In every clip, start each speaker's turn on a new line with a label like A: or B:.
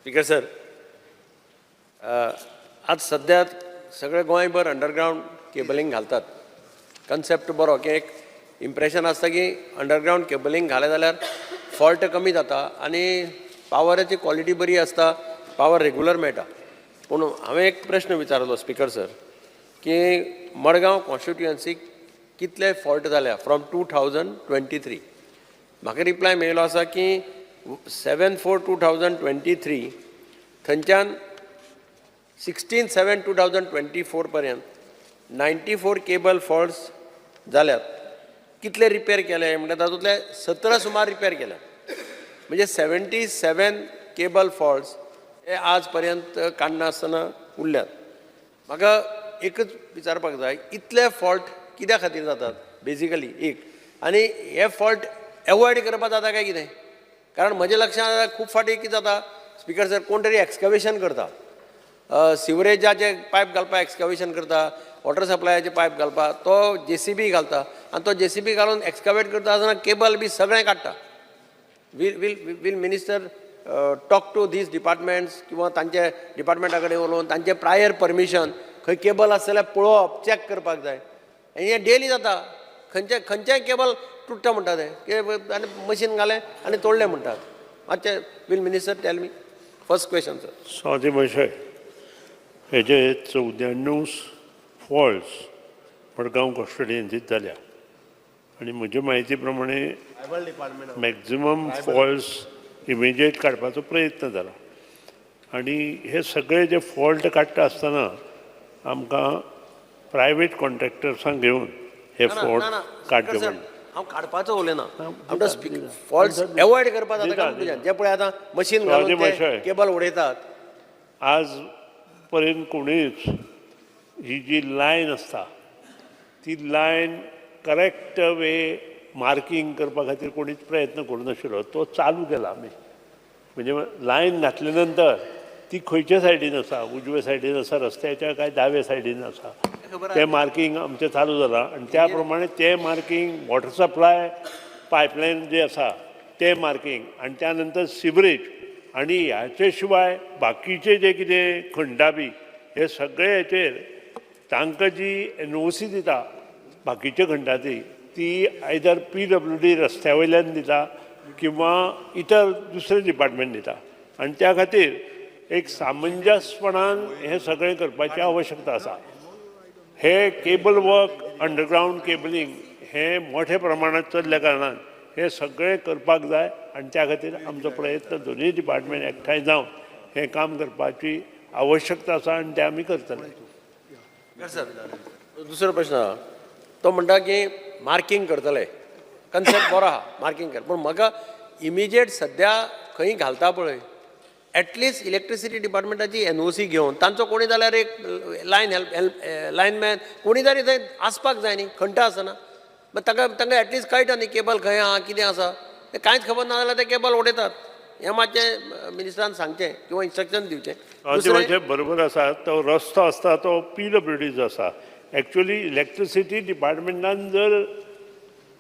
A: Speaker sir, आज सद्या सगळे गोंयभर अंडरग्रावंड केबलिंग घालतात. कन्सेप्ट बरो की एक इम्प्रेशन आसता की अंडरग्रावंड केबलिंग घालें जाल्यार फॉल्ट कमी जाता आनी पावराची क्वॉलिटी बरी आसता, पावर रेगुलर मेळटा. पूण हांवें एक प्रश्न विचारलो स्पीकर सर की मडगांव कॉन्स्टिट्युएन्सीक कितले फॉल्ट जाल्या फ्रॉम 2023? म्हाका रिप्लाय मेळिल्लो आसा की 7/4/2023 थंयच्यान 16/7/2024 पर्यंत 94 केबल फॉल्ट्स जाल्यात. कितले रिपेर केले म्हणल्यार तातूंतले 17 सुमार रिपेर केले, म्हणजे 77 केबल फॉल्ट्स हे आज पर्यंत काडनासतना उरल्यात. म्हाका एकच विचारपाक जाय, इतले फॉल्ट कित्या खातीर जातात बेजिकली एक, आनी हे फॉल्ट एवॉयड करपाक जाता काय कितें? कारण म्हज्या लक्षांत खूब फावटी कितें जाता स्पीकर सर, कोण तरी एक्सकवेशन करता, सिवरेजाचे पायप घालपाक एक्सकवेशन करता, वॉटर सप्लायाचे पायप घालपाक तो जेसीबी घालता आनी तो जेसीबी घालून एक्सकवेट करता आसतना केबल बी सगळें काडटा. Will minister talk to these departments किंवा तांचे डिपार्टमेंटा कडेन उलोवन तांचे प्रायर परमिशन खंय केबल आसा जाल्यार पळोवप, चॅक करपाक जाय. आनी हें डेली जाता. खंयचे खंयचेय केबल तुट्टा म्हणटा ते आनी मशीन घालें आनी तोडलें म्हणटात. मातशें will minister tell me? First question, sir.
B: Swati महाशय, हेजे 94 फॉल्ट्स मडगांव कॉन्स्टिट्युएन्सीत जाल्या आनी म्हजे म्हायती प्रमाणे मॅक्झिमम फॉल्ट्स इमिजिएट काडपाचो प्रयत्न जाला. आनी हे सगळे जे फॉल्ट काडटा आसतना आमकां प्रायवेट कॉन्ट्रॅक्टर्सांक घेवन हे फॉल्ट काडचे पडले.
A: हांव काडपाचो उलयना, फॉल्ट्स एवॉयड करपाक जाता काय तुज्यान? जे पळय आतां मशीन घालून ते
B: महाशय.
A: केबल उडयतात.
B: आज पर्यंत कोणीच ही जी लायन आसता ती लायन करेक्ट वे मार्कींग करपा खातीर कोणीच प्रयत्न करूं नाशिल्लो. तो चालू केला आमी. म्हणजे लायन घातले नंतर ती खंयच्या सायडीन आसा, उजव्या सायडीन आसा रस्त्याच्या काय दाव्या सायडीन आसा, तें मार्कींग आमचें चालू जालां. आनी त्या प्रमाणे तें मार्कींग, वॉटर सप्लाय पायपलायन जे आसा तें मार्कींग आनी त्या नंतर सिवरेज आनी ह्याचे शिवाय बाकीचे जे कितें खंडा बी हे सगळे हेचेर तांकां जी एनओसी दिता बाकीच्या खंडाची, ती आयदर पीडब्ल्यूडी रस्त्या वयल्यान दिता किंवा इतर दुसरे डिपार्टमेंट दिता. आनी त्या खातीर एक सामंजस्यपणान हें सगळें करपाची आवश्यकता आसा. हे केबल वर्क, अंडरग्रावंड केबलिंग हें मोठ्या प्रमाणात चल्ल्या कारणान हें सगळें करपाक जाय आनी त्या खातीर आमचो प्रयत्न दोनूय डिपार्टमेंट एकठांय जावन हें काम करपाची आवश्यकता आसा आनी तें आमी करतले.
A: सर, दुसरो प्रश्न आहा, तो म्हणटा की मार्कींग करतले. कन्सेप्ट बरो आहा, मार्कींग कर, पूण म्हाका इमिजिएट सद्या खंय घालता पळय, एटलिस्ट इलेक्ट्रिसिटी डिपार्टमेंटाची एनओसी घेवन तांचो कोणी जाल्यार एक लायन हेल्प लायनमॅन कोणी तरी थंय आसपाक जाय न्ही. खंयटा आसना मागीर ताका तांकां एटलिस्ट कळटा न्ही केबल खंय आहा, कितें आसा तें. कांयच खबर ना जाल्यार ते केबल उडयतात. हें मातशें मिनिस्टरान सांगचें किंवा इन्स्ट्रक्शन दिवचें.
B: ते
A: दुसरें
B: मातशें बरोबर आसा. तो रस्तो आसता तो पीडब्ल्यूडीचो आसा. एक्चुअली इलेक्ट्रिसिटी डिपार्टमेंटान जर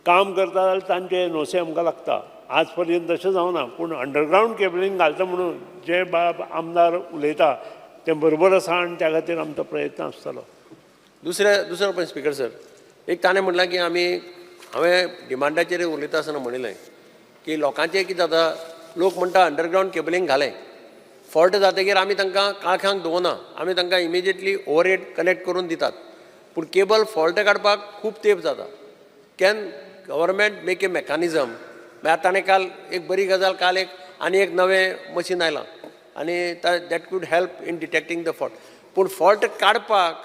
B: काम करता जाल्यार तांचे एनओसी आमकां लागता. आज पर्यंत तशें जावना, पूण अंडरग्रावंड केबलिंग घालता म्हणून जे बाब आमदार उलयता तें बरोबर आसा आनी त्या खातीर आमचो प्रयत्न आसतलो.
A: दुसरो पण स्पीकर सर, एक ताणें म्हणलां की आमी हांवें डिमांडाचेर उलयता आसतना म्हणिल्लें की लोकांचें कितें जाता, लोक म्हणटा अंडरग्रावंड केबलिंग घालें, फॉल्ट जातकीर आमी तांकां काळखांक दवरना, आमी तांकां इमिजिएटली ओवरहेड कनेक्ट करून दितात. पूण केबल फॉल्ट काडपाक खूब तेंप जाता. Can government make a mechanism? मागीर आतां ताणें काल एक बरी गजाल, काल एक आनी एक नवें मशीन आयलां आनी that could help in detecting the fault. पूण फॉल्ट काडपाक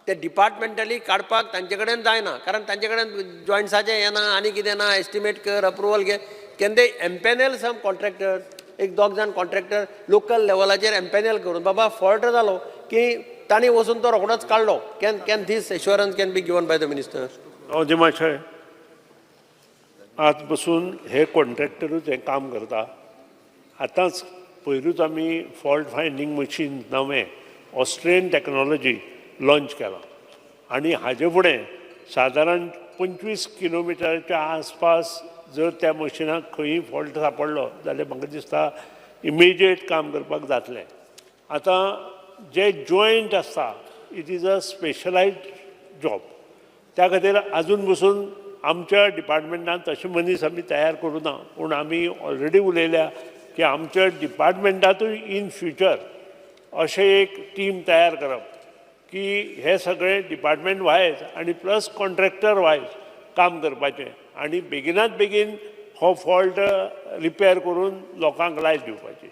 A: ते डिपार्टमेंटली काडपाक तांचे कडेन जायना, कारण तांचे कडेन जॉयंट्साचें येना आनी कितें ना. एस्टिमेट कर, अप्रुवल घे. Can they empanel some contractor, एक दोग जाण कॉन्ट्रॅक्टर लोकल लेवलाचेर एम्पॅनल करून बाबा फॉल्ट जालो की तांणी वचून तो रोखडोच काडलो? Can this assurance can be given by the minister?
B: मातशें आज बसून हे कॉन्ट्रॅक्टरूच हें काम करता. आतांच पयरूच आमी फॉल्ट फायंडींग मशीन नवें ऑस्ट्रियन टॅक्नोलॉजी लॉंच केलां आनी हाजे फुडें सादारण 25 किलोमिटरच्या आसपास जर त्या मशिनाक खंयी फॉल्ट सापडलो जाल्यार म्हाका दिसता इमिजिएट काम करपाक जातलें. आतां जे जॉयंट आसता, it is a specialized job. त्या खातीर आजून पसून आमच्या डिपार्टमेंटान तशे मनीस आमी तयार करूं ना, पूण आमी ऑलरेडी उलयल्या की आमच्या डिपार्टमेंटांतूय इन फ्युचर अशें एक टीम तयार करप की हे सगळे डिपार्टमेंट वायज आनी प्लस कॉन्ट्रॅक्टर वायज काम करपाचें आनी बेगिनात बेगीन हो फॉल्ट रिपेर करून लोकांक लायट दिवपाची.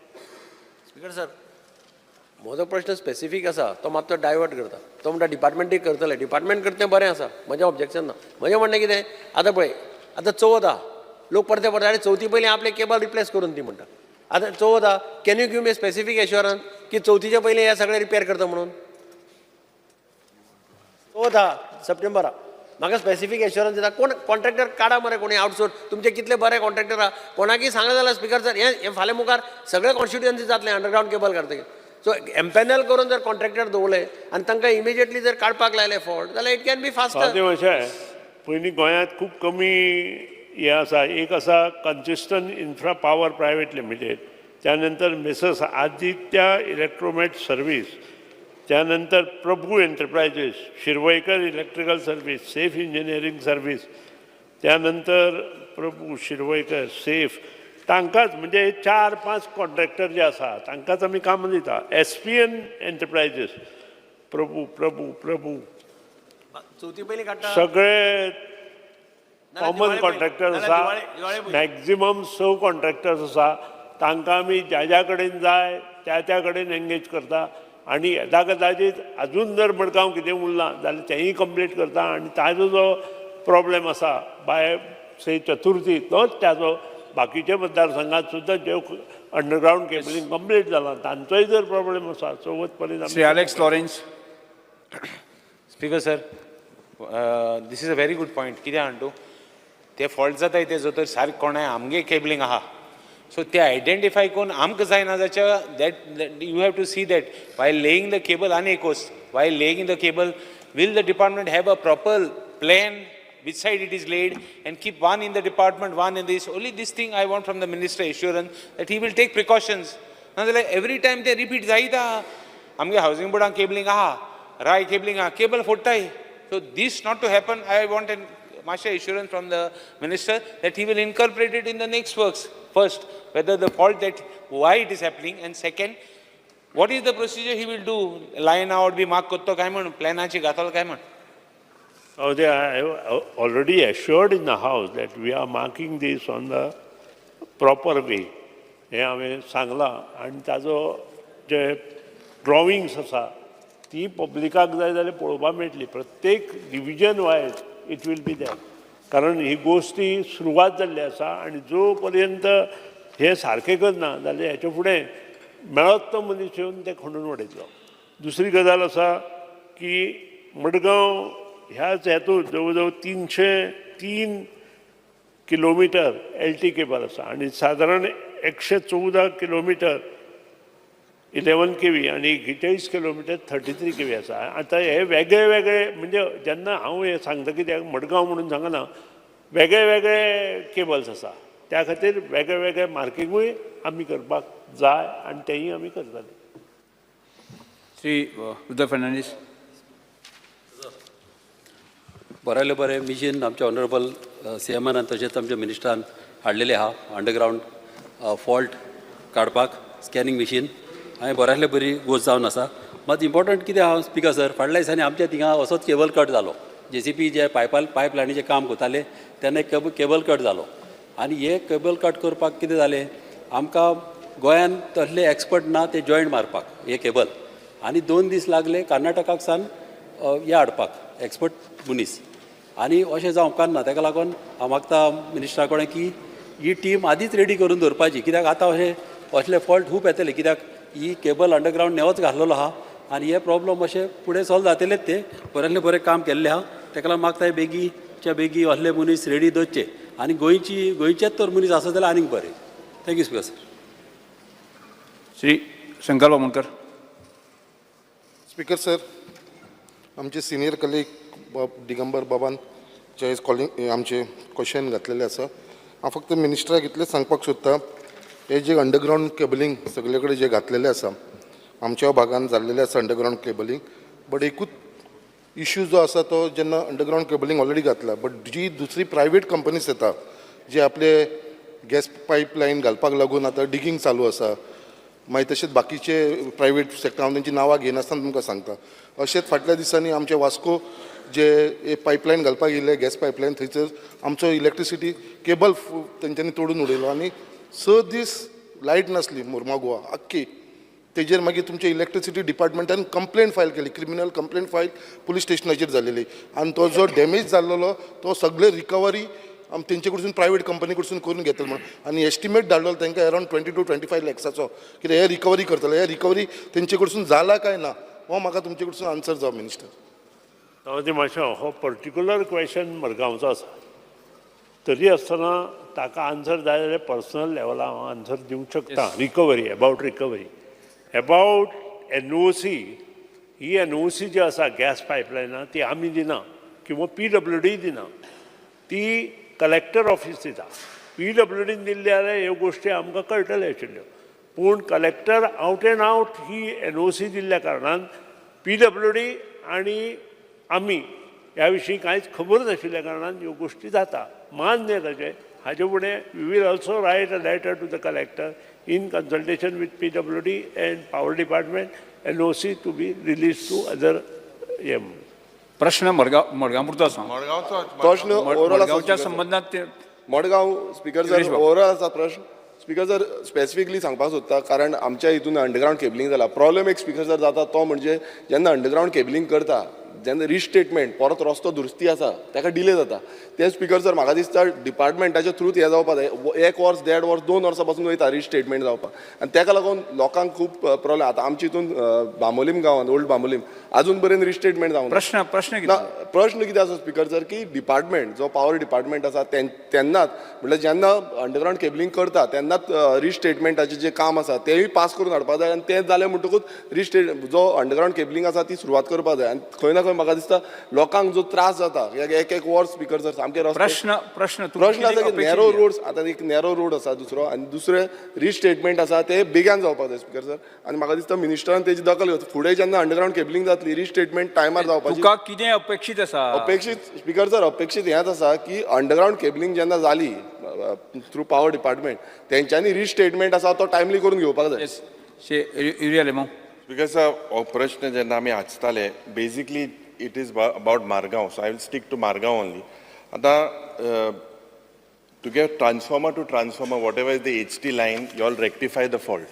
A: स्पीकर सर, म्हजो प्रश्न स्पेसिफीक आसा. तो मातसो डायवर्ट करता. तो म्हणटा डिपार्टमेंटूय करतले. डिपार्टमेंट करता तें बरें आसा, म्हजें ऑब्जेक्शन ना. म्हजें म्हणणें कितें, आतां पळय, आतां चवथ आहा, लोक परते परते आनी चवथी पयलीं आपले केबल रिप्लेस करून दी म्हणटा. आतां चवथ आहा, can you give me specific assurance की चवथीच्या पयलीं हे सगळें रिपेर करता म्हणून? चवथ आहा सप्टेंबरा, म्हाका स्पेसिफीक एश्योरन्स दिता कोण? कॉन्ट्रॅक्टर काडा मरे कोणी आउटसोर्स. तुमचे कितले बरे कॉन्ट्रॅक्टर आहा, कोणाकय सांगलें जाल्यार स्पीकर सर, हें हें फाल्यां मुखार सगळे कॉन्स्टिट्युएन्सी जातलें अंडरग्रावंड केबल घालतकीर. सो एम्पॅनल करून जर कॉन्ट्रॅक्टर दवरले आनी तांकां इमिजिएटली जर काडपाक लायले फॉल्ट जाल्यार it can be faster.
B: तें अशें, पयलीं गोंयांत खूब कमी हें आसा. एक आसा consistent infra power private limited, त्यानंतर मेसर्स आदित्य इलेक्ट्रोमॅट सर्वीस, त्यानंतर Prabhu enterprises, Shirvaikar electrical service, safe engineering service, त्यानंतर प्रभू शिरवयकर सेफ. तांकांच म्हणजे चार पांच कॉन्ट्रॅक्टर जे आसा तांकांच आमी कामां दिता. S P N enterprises, Prabhu, Prabhu, Prabhu.
A: चवथी पयलीं काडटा.
B: सगळे कॉमन कॉन्ट्रॅक्टर्स आसा. मॅक्झिमम स कॉन्ट्रॅक्टर्स आसा. तांकां आमी ज्या ज्या कडेन जाय त्या त्या कडेन एंगेज करता आनी येदा कदाचीत अजून जर मडगांव कितें उरलां जाल्यार तेंय कंप्लीट करता आनी ताजो जो प्रॉब्लेम आसा बाय से चतुर्थी तोच ताजो बाकीच्या मतदारसंघात सुद्दां जे अंडरग्रावंड केबलिंग कंप्लीट जालां तांचोय जर प्रॉब्लेम आसा चवथ पर्यंत.
C: Shri Alex Lawrence.
D: Speaker sir, this is a very good point. कित्याक जाण तूं, ते फॉल्ट जाताय ते जो तर सारकें कोणाय आमगे केबलिंग आहा, सो ते आयडेंटिफाय करून आमकां जायना जाच्या that you have to see that while laying the cable. आनी एक वस्त, while laying the cable, will the department have a proper plan which side it is laid and keep one in the department, one in this? Only this thing I want from the minister, assurance that he will take precautions. नाजाल्यार every time ते repeat जायता. आमगे housing बोर्डान cabling आहा, राय cabling आहा, cable फोडटाय. So this not to happen, I want an मातशें assurance from the minister that he will incorporate it in the next works. First, whether the fault that why it is happening, and second, what is the procedure he will do, line out B mark करतो काय म्हण, प्लॅनाची घातलो काय म्हण.
B: Oh, they are already assured in the house that we are marking this on the proper way. हें हांवें सांगलां आनी ताजो जे ड्रॉविंग्स आसा ती पब्लिकाक जाय जाल्यार पळोवपाक मेळटली. प्रत्येक division wise it will be there, कारण ही गोश्टी सुरवात जाल्ली आसा आनी जो पर्यंत हे सारकें करना जाल्यार हेच्या फुडें मेळत तो मनीस येवन ते खणून उडयतलो. दुसरी गजाल आसा की मडगांव ह्याच हेतून जवळ जवळ 303 kilometre L T cable आसा आनी सादारण 114 किलोमिटर 11 केवी आनी 41 किलोमिटर 33 केवी आसा. आतां हे वेगळे वेगळे, म्हणजे जेन्ना हांव हें सांगता कित्याक मडगांव म्हणून सांगना, वेगळे वेगळे केबल्स आसा, त्या खातीर वेगळे वेगळे मार्किंगूय आमी करपाक जाय आनी तेंय आमी करतले.
C: श्री रुद्र फर्नांडीस.
E: बऱ्यांतलें बरें मिशन आमच्या ऑनरेबल सी एमान तशेंच आमच्या मिनिस्टरान हाडलेलें आहा. अंडरग्रावंड फॉल्ट काडपाक स्कॅनिंग मिशीन हांवें बऱ्यांतलें बरी गोश्ट जावन आसा. मात इम्पॉर्टंट कितें आहा स्पिकर सर, फाटल्या दिसांनी आमच्या थिंगा असोच केबल कट जालो. जेसीबी जे पायपा पायप लायनीचें काम करताले तेन्ना केबल कट जालो आनी हे केबल कट करपाक कितें जालें, आमकां गोंयान तसले एक्सपर्ट ना ते जॉयंट मारपाक हे केबल आनी 2 दीस लागले कर्नाटकाक सान हे हाडपाक एक्सपर्ट मनीस. आनी अशें जावंक उपकारना. ताका लागून हांव मागता मिनिस्टरा कडेन की ही टीम आदींच रेडी करून दवरपाची, कित्याक आतां अशें असले फॉल्ट खूब येतले, कित्याक ही केबल अंडरग्रावंड नेवच घातलेलो आहा आनी हे प्रॉब्लम अशे फुडें सॉल्व जातलेच. ते बऱ्यांतलें बरें काम केल्लें आहा. ताका लागून मागता बेगीच्या बेगी असले मनीस रेडी दवरचे आनी गोंयची गोंयचेच तर मनीस आसत जाल्यार आनीक बरें. Thank you speaker sir.
C: Shri Shankar Vamonkar.
F: Speaker sir, आमचे सिनियर कलीग बाब दिगंबर बाबान जे कॉलिंग आमचे क्वेश्चन घातलेले आसा. हांव फक्त मिनिस्टराक इतलेंच सांगपाक सोदता, हे जे अंडरग्रावंड केबलिंग सगळे कडेन जे घातलेले आसा, आमच्या भागान जाल्लेले आसा अंडरग्रावंड केबलिंग, बट एकूच इश्यू जो आसा तो जेन्ना अंडरग्रावंड केबलिंग ऑलरेडी घातला, बट जी दुसरी प्रायवेट कंपनीज येता जे आपले गॅस पायपलायन घालपाक लागून आतां डिगींग चालू आसा, मागीर तशेंच बाकीचे प्रायवेट सेक्टर, हांव तेंची नांवां घेयनासतना तुमकां सांगता. अशेंच फाटल्या दिसांनी आमचे वास्को जे पायपलायन घालपाक येयल्ले गॅस पायपलायन, थंयसर आमचो इलेक्ट्रिसिटी केबल तेंच्यांनी तोडून उडयलो आनी 6 दीस लायट नासली मोर्मागोवा आख्खी. तेजेर मागीर तुमच्या इलेक्ट्रिसिटी डिपार्टमेंटान कंप्लेन फायल केली, क्रिमिनल कंप्लेन फायल पुलीस स्टेशनाचेर जालेली, आनी तो जो डॅमेज जाल्लो तो सगळे रिकवरी आम तेंचे कडसून प्रायवेट कंपनी कडसून करून घेतले म्हणून आनी एस्टिमेट धाडलेलो तांकां अरावंड 20 to 25 लॅक्साचो, कित्याक हे रिकवरी करतले. हे रिकवरी तेंचे कडसून जाला काय ना हो म्हाका तुमचे कडसून आन्सर जावं मिनिस्टर.
B: ते मातशें हो पर्टिक्युलर क्वेश्चन मडगांवचो आसा, तरी आसतना ताका आन्सर जाय जाल्यार पर्सनल लेवला हांव आन्सर दिवंक शकता. Recovery, about recovery, about NOC, he NOC जी आसा गॅस पायपलायना ती आमी दिना किंवा PWD दिना, ती कलेक्टर ऑफीस दिता. PWDन दिल्ली जाल्यार ह्यो गोश्टी आमकां कळटल्यो आशिल्ल्यो, पूण collector out and out he NOC दिल्ल्या कारणान PWD आनी आमी ह्या विशीं कांयच खबर नाशिल्ल्या कारणान ह्यो गोश्टी जाता. मान्य ताजें. हाजे फुडें we will also write a letter to the collector in consultation with PWD and power department, NOC to be release to other हें.
C: प्रश्न मडगांव मडगांव पुरतो आसा.
G: मडगांवचो.
H: प्रश्न ओवरऑल आसा.
C: मडगांवच्या संबंदात ते
H: मडगांव स्पीकर
C: सुरेश
H: सर,
C: बाब.
H: ओवरऑल आसा प्रश्न स्पीकर सर. स्पेसिफिकली सांगपाक सोदता, कारण आमच्या हितून अंडरग्रावंड केबलिंग जाला. प्रॉब्लेम एक स्पीकर सर जाता तो म्हणजे जेन्ना अंडरग्रावंड केबलिंग करता जेन्ना रिस्टेटमेंट परत रस्तो दुरुस्ती आसा ताका डिले जाता. ते स्पीकर सर म्हाका दिसता डिपार्टमेंटाच्या थ्रूत हें जावपा जाय. एक वर्स, देड वर्स, 2 वर्सां पासून वयता रिस्टेटमेंट जावपाक आनी ताका लागून लोकांक खूब प्रॉब्लेम. आतां आमच्या हितून बांबोलीम गांवांत, ओल्ड बांबोलीम, आजून पर्यंत रिस्टेटमेंट जावंक ना.
C: प्रश्न प्रश्न
H: ना
C: कितें?
H: प्रश्न कितें आसा स्पीकर सर, की डिपार्टमेंट जो पावर डिपार्टमेंट आसा तेन्नाच म्हटल्यार जेन्ना अंडरग्रावंड केबलिंग करता तेन्नाच रिस्टेटमेंटाचें जें काम आसा तेंय पास करून हाडपाक जाय आनी तें जालें म्हणटकूच रिस्टेट जो अंडरग्रावंड केबलिंग आसा ती सुरवात करपाक जाय. आनी खंय ना खंय म्हाका दिसता लोकांक जो त्रास जाता एक एक वर्स स्पीकर सर सामकें रस्ते
C: प्रश्न प्रश्न तुमकां
H: प्रश्न आसा
C: कितें
H: की
C: अपेक्षित
H: नॅरो
C: कितें?
H: रोड्स, आतां एक नॅरो रोड आसा दुसरो आनी दुसरें रिस्टेटमेंट आसा तें बेगान जावपाक जाय स्पीकर सर. आनी म्हाका दिसता मिनिस्टरान तेजी दखल घेवची. फुडें जेन्ना अंडरग्रावंड केबलिंग जातली रिस्टेटमेंट टायमार जावपाची.
C: तुका कितें अपेक्षीत आसा?
H: अपेक्षीत स्पीकर सर, अपेक्षीत हेंच आसा की अंडरग्रावंड केबलिंग जेन्ना जाली थ्रू पावर डिपार्टमेंट तेंच्यांनी रिस्टेटमेंट आसा तो टायमली करून घेवपाक जाय.
C: येस, श्री युरी आलेमांव.
G: Because हो प्रश्न जेन्ना आमी आचताले, basically it is about Margao, so I will stick to Margao only. आतां तुगे transformer to transformer, whatever is the HT line, you all rectify the fault.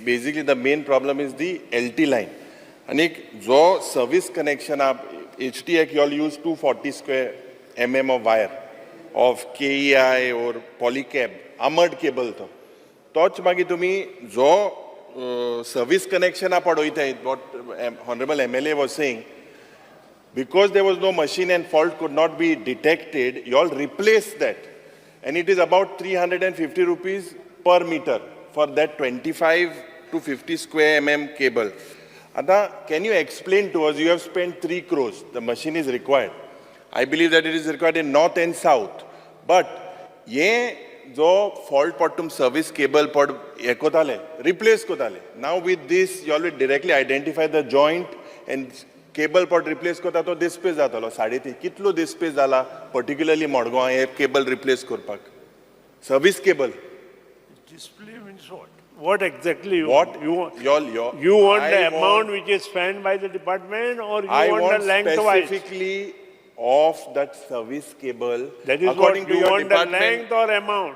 G: Basically the main problem is the LT line. आनीक जो service connection आहा HT एक, you all use 240 square mm of wire of KEI or Polycab armoured cable. तो तोच मागीर तुमी जो service कनेक्शना पडोयताय, what honourable MLA was saying, because there was no machine and fault could not be detected, you all replaced that. And it is about 350 rupees per meter for that 25 to 50 square mm cable. Ada, can you explain to us, you have spent 3 crores, the machine is required. I believe that it is required in north and south. But, ये जो fault पडटा तुम service cable पड हे कोताले, replace कोताले. Now with this you all will directly identify the joint and cable पड replace कोता, तो डिस्पेस जातलो 3.5. कितलो डिस्पेस जाला पर्टिक्युलरली मडगांव हे केबल रिप्लेस करपाक, service cable?
B: Display means what? What exactly you
G: What
B: you want?
G: y'all
B: You want
G: I
B: the
G: want-
B: amount which is spent by the department or you
G: I
B: want
G: want
B: the lengthwise?
G: Specifically of that service cable.
B: That is what
G: according to
B: you
G: your
B: want, the
G: department.
B: Length or amount?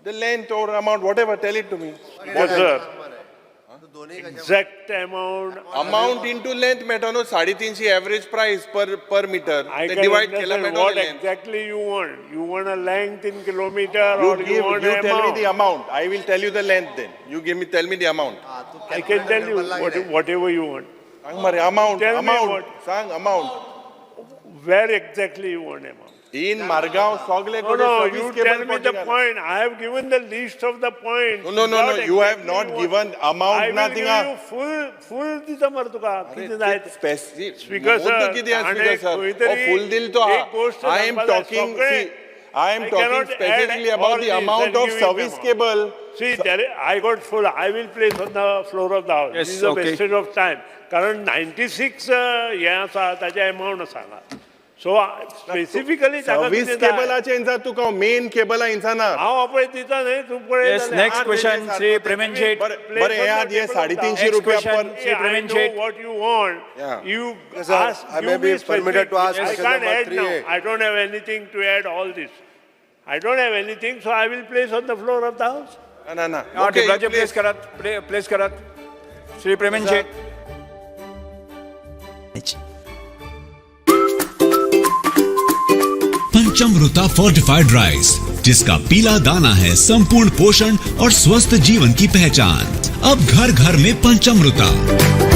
G: The length or amount, whatever, tell it to me.
B: Yes, sir. Exact amount.
G: Amount into length मेळटा न्हू, 350 average price per meter.
B: I
G: ते
B: can
G: divide केल्यार
B: understand
G: मेळटलें
B: what
G: length.
B: exactly you want. You want a length in kilometer
G: You
B: or you
G: give,
B: want
G: you tell me
B: amount?
G: the amount. I will tell you the length then. You give me, tell me the amount.
B: I can tell you whatever you want.
G: सांग मरे amount,
B: Tell me
G: amount.
B: what.
G: सांग amount.
B: Where exactly you want amount?
G: In Margao सगळे
B: No,
G: कडेन
B: no,
G: service
B: you
G: cable
B: tell me the
G: पडटा.
B: Point. I have given the list of the point.
G: No, no, no, no,
B: What
G: you have
B: exactly
G: not
B: you want?
G: given amount
B: I will
G: nothing,
B: give
G: ah.
B: you full, full दिता मरे तुका. कितें जाय तें.
G: Specific
B: Speaker
G: मुद्दो
B: sir,
G: कितें आसा
B: आनी
G: स्पीकर सर?
B: खंय तरी
G: हो फूल दिल तो
B: एक गोश्ट
G: I am
B: सांगपाक जाय.
G: टॉकिंग,
B: सगळे
G: I am
B: I
G: talking
B: cannot add
G: specifically
B: all
G: about the
B: this
G: amount
B: and
G: of
B: give it
G: service
B: amount.
G: Cable.
B: See, there, I got full, I will place on the floor of the house.
C: Yes,
B: This is a
C: okay.
B: wastage of time. कारण 96 हें आसा ताजें amount आसा हांगा. So specifically ताका
G: service
B: कितें जाय?
G: केबलाचे इंचा तुका मेन केबला इंचाना.
B: हांव पळय दिता न्ही तूं पळय
C: Yes,
B: जाल्यार.
C: next question, Shri Premen Shet.
G: बरें बरें हे आत हे 350
C: Next
G: रुपया
C: question,
G: per
C: Shri
B: I
C: Premen
B: know
C: Shet.
B: what you want.
G: Yeah.
B: You
I: Yes, sir.
B: ask,
I: I
B: give
I: may
B: me
I: be permitted to ask
B: specific. I
I: question
B: can't
I: number
B: add now.
I: 3A.
B: I don't have anything to add all this. I don't have anything, so I will place on the floor of the house.
G: ना ना ना.
C: हा
G: Okay,
C: टेबलाचेर
G: you
C: place
G: place.
C: करात, place करात. श्री प्रेमेन शेट.
J: पंचमृता fortified rice, जिसका पीला दाना है संपूर्ण पोषण और स्वस्थ जीवन की पहचान। अब घर घर में पंचमृता।